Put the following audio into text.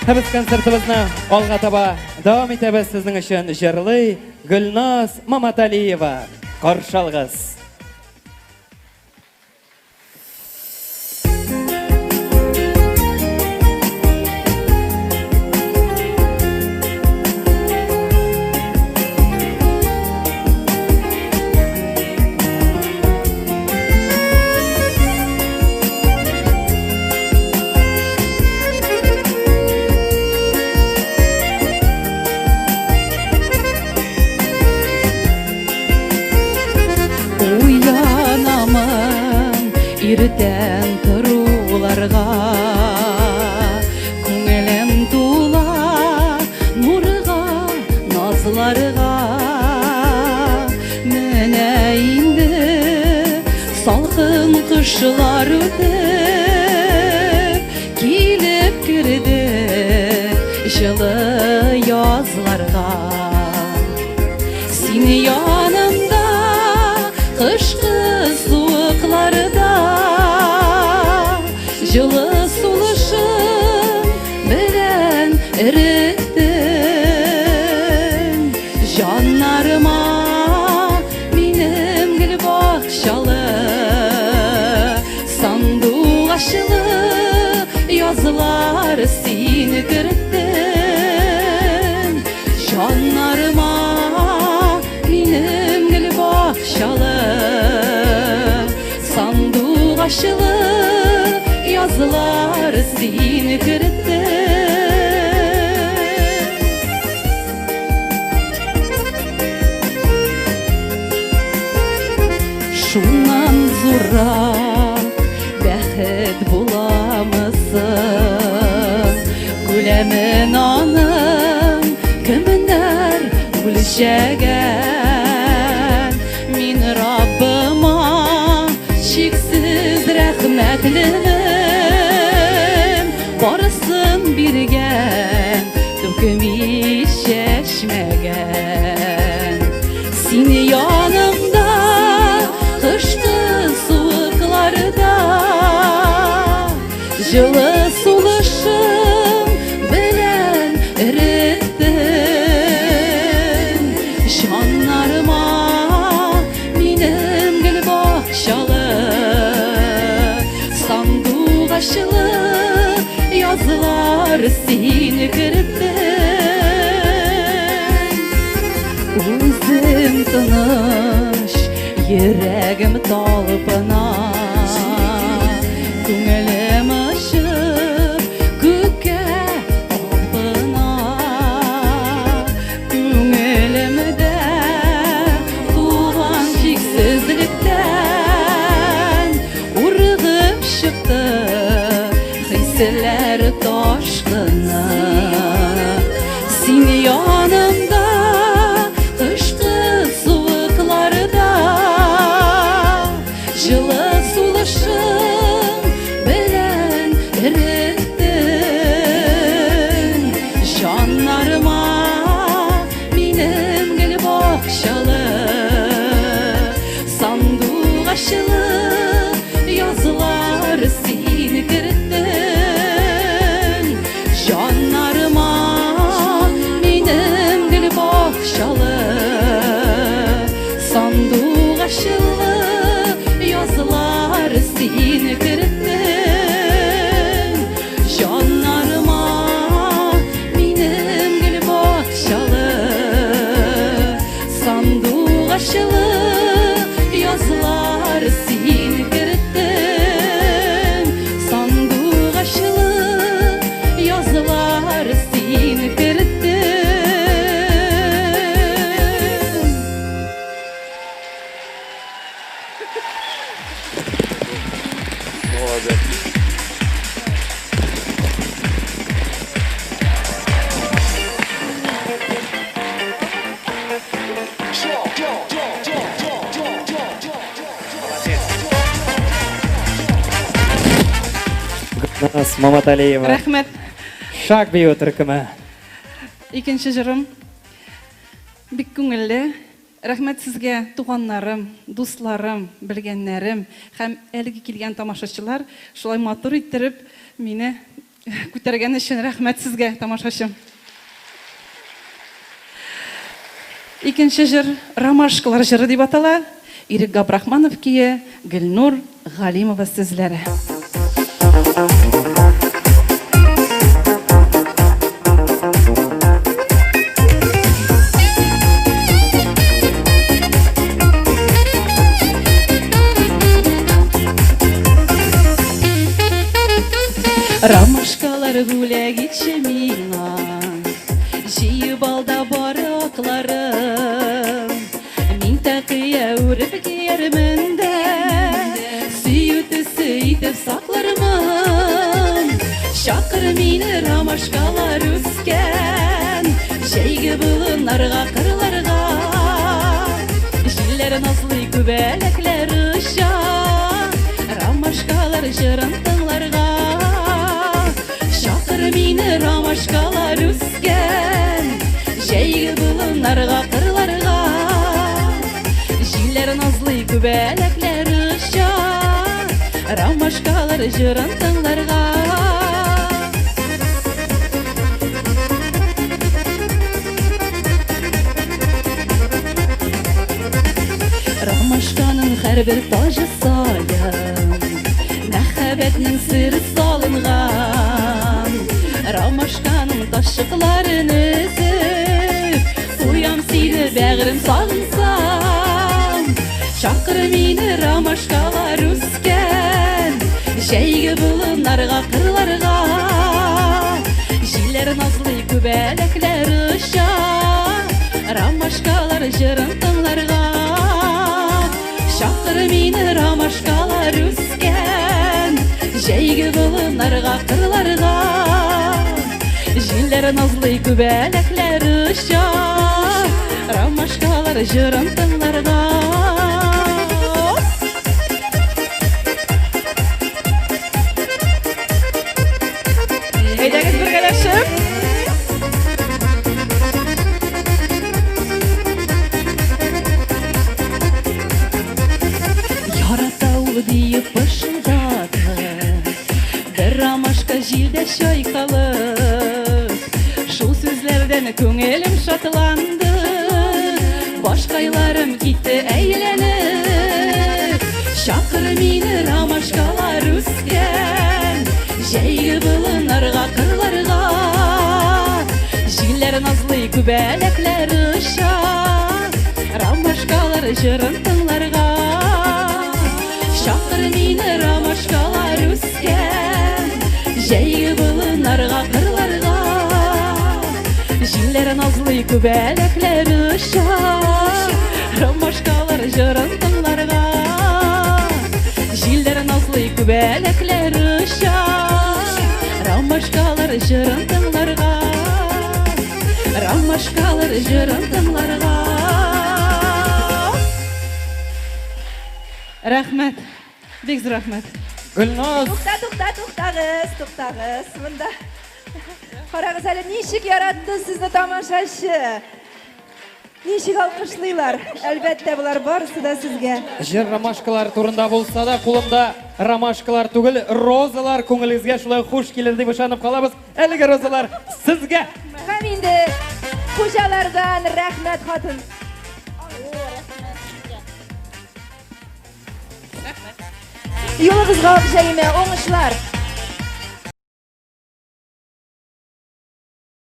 Ә без концертыбызны алга таба дәвам итәбез. Сезнең өчен җырлый Гөлназ Маматалиева. Каршы алыгыз. Уянамын иртән торуларга Күңелем тула нурга, назларга Менә инде салкын кышлар үтеп Килеп кердек җылы язларга Син янымда кышкы суыкларда Җылы сулышың белән эреттең Җаннарыма минем гел бакчалы Сандугачлы язлар син керттең Җаннарыма минем гел бакчалы Сандугачлы язлар син керттең. Шуннан зуррак бәхет буламы соң? Күләмен аның кемнәр үлчәгән? Мин Раббыма чиксез рәхмәтлемен, барысын биргән, түкми чәчмәгән. Син янымда кышкы суыкларда Җылы сулышың белән эреттең Җаннарыма минем гел бакчалы Сандугачлы язлар син керттең Үзем тыныч, йөрәгем талпына Күңелем очып, күккә талпына Күңелемдә туган чиксезлектән Ургып чыкты хисләр ташкыны. Син янымда кышкы суыкларда җылы сулышың белән эреттең җаннарыма минем гел бакчалы Сандугачлы язлар син керттең Җаннарыма минем гел бакчалы Сандугачлы язлар син керттең Җаннарыма минем гел бакчалы Сандугачлы язлар син керттең, Сандугачлы язлар син керттең. Молодец. Гөлназ Маматалиева. Рәхмәт. Шаг бию төркеме. Икенче җырым бик күңелле. Рәхмәт сезгә, туганнарым, дусларым, белгәннәрем һәм әлеге килгән тамашачылар, шулай матур иттереп мине Күтәргән өчен рәхмәт сезгә, тамашачым. Икенче җыр Ромашкалар җыры дип атала. Ирек Габрахманов көе, Гөлнур Галимова сүзләре. Ромашкалар бүләк итче миңа, Җыеп ал да бары акларын. Мин тәкыя үреп киярмен дә, Сөю төсе итеп саклармын. Чакыр мине ромашкалар үскән Җәйге болыннарга, кырларга. Җилләр назлый, күбәләкләр оча, Ромашкалар җырын тыңларга. Чакыр мине ромашкалар үскән Җәйге болыннарга, кырларга. Җилләр назлый, күбәләкләр оча, Ромашкалар җырын тыңларга. Ромашканың һәрбер таҗы саен Мәхәббәтнең сере салынган. Ромашканың ташчыкларын өзеп Куям сине, бәгърем, сагынсам. Чакыр мине ромашкалар үскән Җәйге болыннарга, кырларга. Җилләр назлый, күбәләкләр оча, Ромашкалар җырын тыңларга. Чакыр мине ромашкалар үскән Җәйге болыннарга, кырларга. Җилләр назлый, күбәләкләр оча, Ромашкалар җырын тыңларга. Әйдәгез бергәләшеп. Ярата ул диеп пышылдады Бер ромашка җилдә чайкалып. Шул сүзләрдән күңелем шатланды, Башкайларым китте әйләнеп. Чакыр мине ромашкалар үскән Җәйге болыннарга, кырларга. Җилләр назлый, күбәләкләр оча, Ромашкалар җырын тыңларга. Чакыр мине ромашкалар үскән Җәйге болыннарга, кырларга. Җилләр назлый, күбәләкләр оча, Ромашкалар җырын тыңларга. Җилләр назлый, күбәләкләр оча, Ромашкалар җырын тыңларга. Ромашкалар җырын тыңларга. Рәхмәт. Бик зур рәхмәт. Гөлназ. Тукта, тукта, туктагыз, туктагыз. Монда карагыз әле, ничек яратты сезне тамашачы. Ничек алкышлыйлар. Әлбәттә, болар барысы да сезгә. Җыр ромашкалар турында булса да, кулымда ромашкалар түгел, розалар. Күңелегезгә шулай хуш килер дип ышанып калабыз. Әлеге розалар сезгә. Һәм инде хуҗалардан рәхмәт хатын. Юлыгызга ак җәймә, уңышлар!